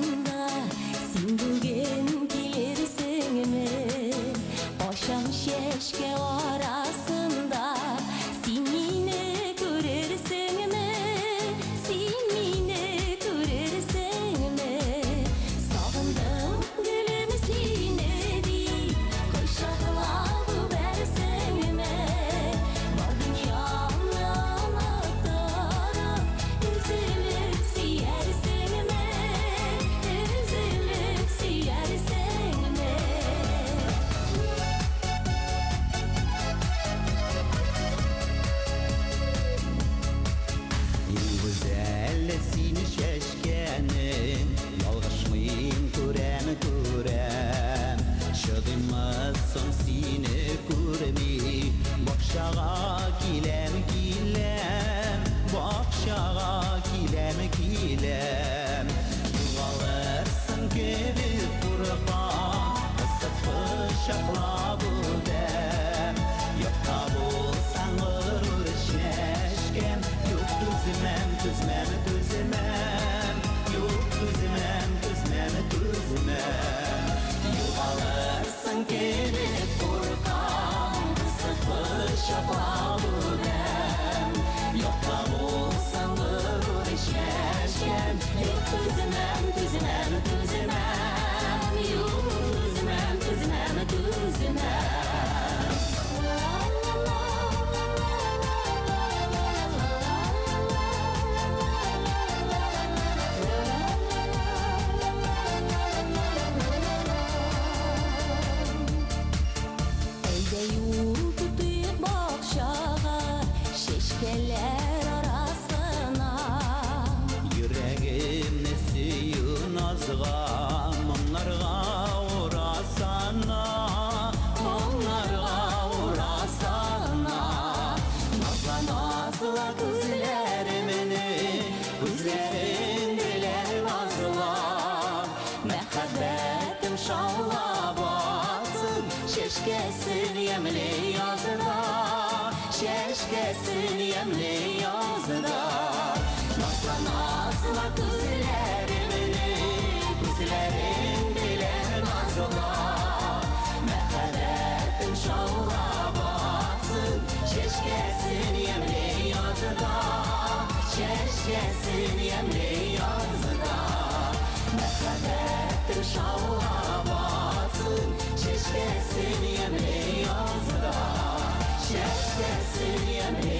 Арасында син бүген килерсеңме? Ачам чәчкә арасында син мине күрерсеңме? Син мине күрерсеңме? Сагындым, гөлем, сине дип, кочаклап үбәрсеңме? Бар дөньяны оныттырып, өзелеп сөярсеңме? Өзелеп сөярсеңме? Иң гүзәл син чәчкәнең, ялгышмыйм, күрәм, күрәм. Чыдыйммы соң сине күрми, бакчага киләм, киләм, бакчага киләм, киләм. Югалырсың кебек куркам, кысып кочаклап үбәм. Якта булсаң горур чәчкәм, юк түзмәм, түзмәм, түзмәм, юк түзмәм, түзмәм, түзмәм. Югалырсың кебек куркам, кысып кочаклап үбәм. Якта булсаң горур чәчкәм, юк түзмәм, түзмәм, түзмәм, юк түзмәм, түзмәм, түзмәм. Әйдә юл тотыйк бакчага, чәчкәләр арасына. Йөрәгемне сөю назга, моңнарга урасана, моңнарга урасана. Назла, назла күзләремне, күзләрең белән назла. Мәхәббәтем шаулап атсын, чәчкәсен ямьле язда, чәчкәсен ямьле язда. Назла, назла күзләремне, күзләрең белән назла. Мәхәббәтем шаулап атсын, чәчкәсен ямьле язда, чәчкәсен ямьле язда. Мәхәббәтем шаулап атсын, чәчкәсен ямьле язда, чәчкәсен ямьле